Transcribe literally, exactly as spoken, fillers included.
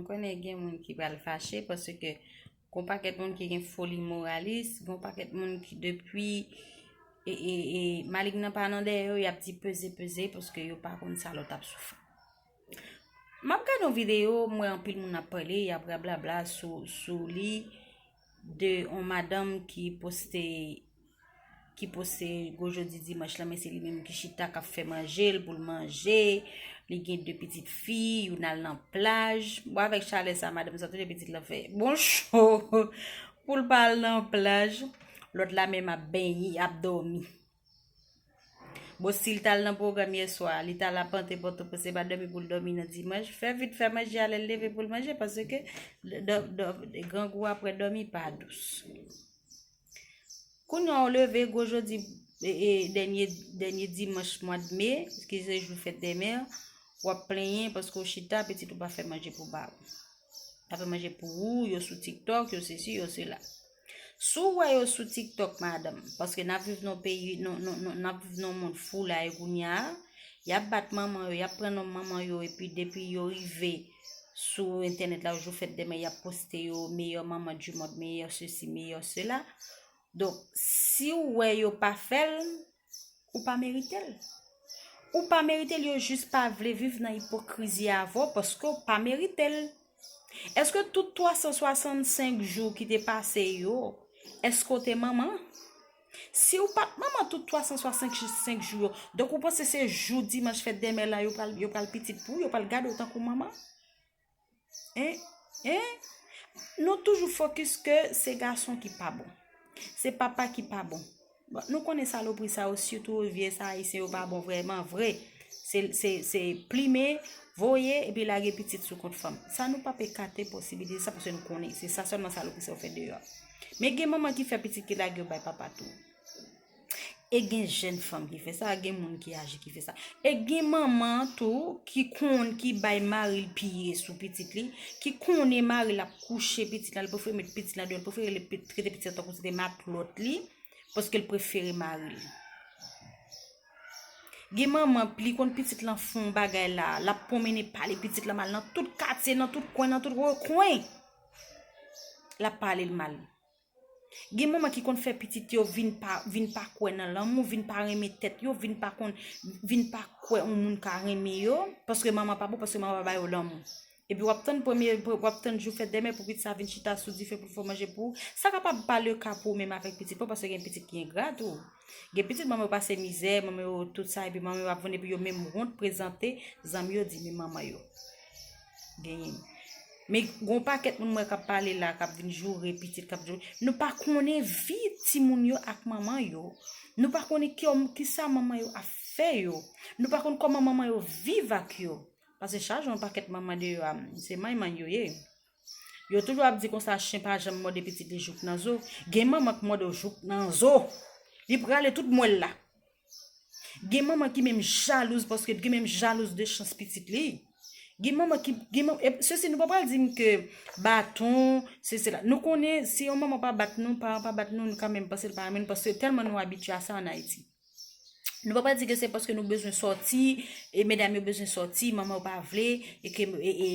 Konnen gen moun ki pral fache paske gon pakèt moun ki gen foli moralis, gon pakèt moun ki depi e, e, e, malig nan pa nan dèyè yo, y ap di peze, peze, paske yo pa konn sa lòt ap soufri. M ap gade yon videyo, m wè anpil moun ap pale, y ap rablabla sou, sou li, de yon madanm ki poste, ki poste gwo jodi dimanch lan, men se li menm ki chita k ap fè manje l pou l manje. Li gen de pitit fi, youn al nan plaj. Bon, avèk chalè sa, madanm sa, tout pitit lan fè bon cho pou l pa al nan plaj. Lòt la menm ap benyen, ap dòmi. Bon, si l t al nan pwogram yè swa, li t al apante Pòtoprens, se pa dòmi pou l dòmi nan dimanch. Fè vit, fè manje a lè l leve pou l manje, paske dò-, dò-, grangou apre dòmi pa dous. Kounye a w leve, gwo jodi, e, e, dènye, dènye dimanch mwa d me, ki se jou fèt dè mè, w ap plenyen paske w chita, pitit ou pa fè manje pou ba ou. Y ap fè manje pou ou, yo sou TikTok, yo sesi, yo sela. Si w wè yo sou TikTok, madanm, paske n ap viv nan peyi, nan, nan, nan, n ap viv nan mond fou la, e kounye a, y ap bat manman yo, y ap pran non manman yo, epi depi yo rive sou entènèt la, jou fèt dè mè, y ap poste yo, meyè manman di mond, meyè sesi, meyè sela. Donk, si w wè yo pa fè l, ou pa merite l. Ou pa merite l, yo jis pa vle viv nan ipokrizi avè w paske w pa merite l. Èske tout twa san swasannsenk jou ki te pase yo, èske w te manman? Si w pa t manman tout twa san swasannsenk jou yo, donk ou panse se jou dimanch fèt dè mè la yo pral, yo pral pitit pou ou, yo pral gade w tankou manman? Hein? Hein? Nou toujou fokis ke se gason ki pa bon. Se papa ki pa bon. Bon, nou konnen salopri sa yo, sitou vye sa ayisyen yo pa bon vrèman vre. Se, se, se plimen, voye, epi lage pitit sou kont fanm. Sa nou p ap ekate posibilite sa, paske nou konnen se sa sèlman salopri sa yo fè deyò. Men gen manman ki fè pitit ki lage yo bay papa tou. E gen jèn fanm ki fè sa, gen moun ki aji ki fè sa. E gen manman tou ki konn, ki bay mari l piye sou pitit li, ki konnen mari l ap kouche pitit la, li prefere met pitit la deyò, li prefere li pe-, trete pitit la tankou se te matlòt li, paske l prefere mari l. Gen manman, li konn pitit lan fè yon bagay la, l ap pwonmennen pale pitit la mal nan tout katye, nan tout kwen, nan tout rekwen. L ap pale l mal. Gen manman ki konn fè pitit yo vin pa, vin pa kwè nan lanmou, vin pa renmen tèt yo, vin pa konn, vin pa kwè yon moun ka renmen yo, paske manman pa bon, paske manman pa ba yo lanmou. Epi w ap tann premye, w ap tann jou fèt dè mè pou pitit sa vin chita sou dife pou l fè w manje pou ou. Sa kapab pa le ka pou ou menm avèk pitit ou, paske gen pitit ki engra tou. Gen pitit manman yo pase mizè, manman yo tout sa, epi manman yo ap vin, epi yo menm wont prezante zanmi yo, di men manman yo. Genyen. Men gon pakèt moun mwen k ap pale la, k ap vin joure pitit, k ap joure. Nou pa konnen vi timoun yo ak manman yo. Nou pa konnen ki, kisa manman yo ap fè yo. Nou pa konn kòman manman yo viv ak yo. Paske chak jou yon pakèt manman deyò a, se manymany yo ye. Yo toujou ap di konsa, chen pa janm mòde pitit li jouk nan zo. Gen manman k mòde w jouk nan zo. Li prale tout mwèl la. Gen manman ki menm jalouz paske gen menm jalouz de chans pitit li. Gen manman ki, gen manman, e, sesi nou pa pral di m ke baton, se, se la. Nou konnen, si yon manman pa bat nou, paran pa bat nou, nou ka menm panse l pa renmen nou, paske tèlman nou abitye a sa ann Ayiti. Nou pa pral di ke se paske nou bezwen sòti, e medam yo bezwen sòti, manman yo pa vle, e ke, e, e,